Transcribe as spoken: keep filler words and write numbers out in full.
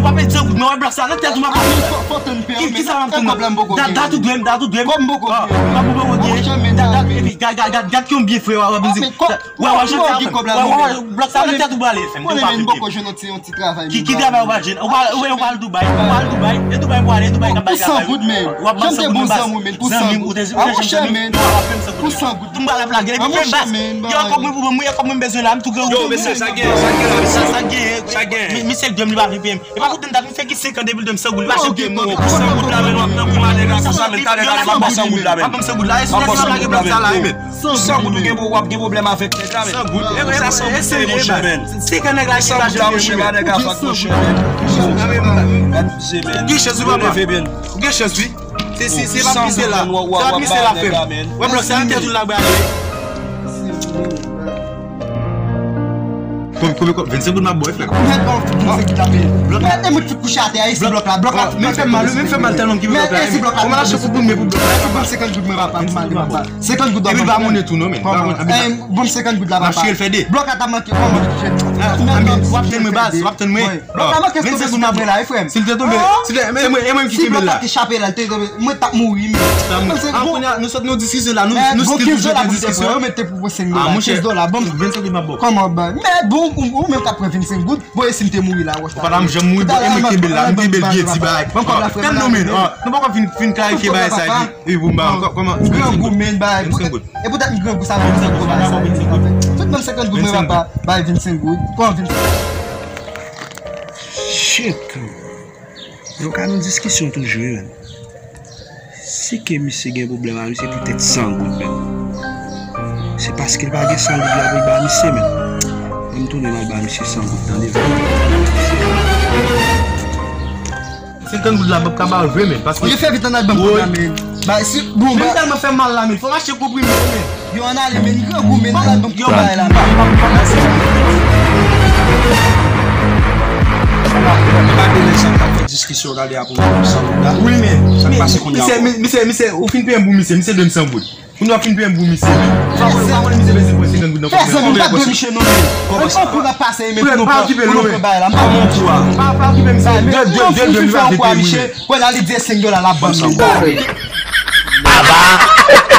Pa pèdi san goud, men w ap blòk sa nan tèt ou, m ap... Ki, ki sa m ap tann? Dat, dat ou dwe m, dat ou dwe m. Kòb m poko gen. Kòb ou poko gen. Dat, dat, epi gad, gad, gad, gad ki yon byen fre, w ap vin di. Wè, wè, jete avè m. Wè, wè, blòk sa nan tèt ou prale, frè m. Ou pa vin byen. Ki, ki travay ou pral jwenn? Ou pral, ou pral Dubai, ou pral Dubai. E Dubai pou ale, Dubai k ap bay travay. W ap ban san goud, men. W ap ban san goud, men baz. Zanmi m, ou te, ou te janm zanmi m, men w ap ban m san goud. Pou san goud. M pral ap lage, epi menm baz. Gen yon kòb mwen pou ban m, wi, yon kòb mwen bezwen la, m tou gen. Yo, mesye, sa gen, sa gen la, mesye. Sa gen. Sa gen. Misye l dwe m, li pa vle peye m. E pa pou tande dat, misye ki senk an depi l dwe m san goud, li pa janm peye m non. Pou san goud la, men w ap nan kou a nèg la konsa, men talè, talè, m ap ba w san goud la, men. M ap ban m san goud la, e sou nèg la lage blòk sa la, e, men. Pou san goud ou gen pou w ap gen pwoblèm avèk nèg la, men. San goud, e, e, sa san goud la, monchè, men. Senk an nèg la ki pa janm peye m. Nèg la fòk, monchè, men. Gad misye, men. Ou gen chans, wi, papa. Ou gen chans, wi. Se, se, se pa misye la. Se pa misye la, frè m. Wè blòk sa nan tèt ou l ap brale. Konbyen, konbyen, konbyen? Vennsenk goud m ap ba w, frè m. Mèt, bon, vennsenk goud la, men. Blòk la. Mèt, e mwen ki fout kouche atè a, e si blòk la, blòk la. Men fè mal, men fè mal tèlman ki blòk la. E si blòk la, men fè mal, men fè mal tèlman ki blòk la. Senkant goud mwen, papa, senkant goud mwen, papa. Epi l pa monnen tou non, men. Bon, senkant goud la, papa. Blòk la ta manke, kòman? W ap tann mwen, baz, w ap tann mwen. Blòk la manke tonbe sou mwen la, wi, frè m. Si l te tonbe, si l te, e mwen, e mwen ki kenbe l la. Si blòk la te chape la, l te tonbe, mwen t ap mouri, men. An, kounye a, nou sot nan diskisyon la, nou, nou sot nan diskisyon. Yo mete pou vennsenk dola. Kenz dola, bon. Vennsenk goud m ap ba w. Kòman, ba? Men bon, ou, ou menm k ap pran vennsenk goud, bon, e si m te mouri la, wòch la. Ou pa t ap janm mouri, bon, e mwen kenbe l la, m kenbe l byen, ti bagay. Tann non, men, nou poko fin, fin klarifye bagay sa ki, epi pou m ba w, kòman? Grangou, men, bagay. Vennsenk goud. E poutèt m grangou sa, vennsenk goud, bagay sa. Tout menm senkant goud, mwen pa bay vennsenk goud. Kòman vennsenk? Shit. Nou ka nan diskisyon toujou, wi, menn. Si ke misye gen pwoblèm a misye poutèt san goud, menn. Se paske l pa gen san goud la pou l ba misye, menn. Ban m tounen m al ba misye san goud, tande, frè. Senkant goud la, m p ap ka ba w vre, menn, paske... Ou fè vit, ann al ban m kòb la, menn. Ba, si, bon, ba. Men tèlman fè mal la, menn. Fò m achte konprime, menn. Yo, ann ale, men, grangou, men, ann al ban m kòb la, men. Gade nèg sa k ap fè diskisyon, gade a pou mwen, sa, la. Wi, men, sa k pase kounye a. Misye, misye, misye, ou fin peye m pou misye, misye dwe m san goud. Kounye a w fin peye m pou misye, men. Sa, ou pa konnen misye bezwen pran senkant goud nan kòb. Fè zanmi, m pa dwe misye non, men. Kòman sa? Pou n ap pase, men, pou nou pran, pou nou pran bagay la. M pa... Kòman ou a? Pa, pa okipe misye. Dwe, dwe, dwe, dwe, misye. Wè la, li di e senk dola l ap ban m. Aba!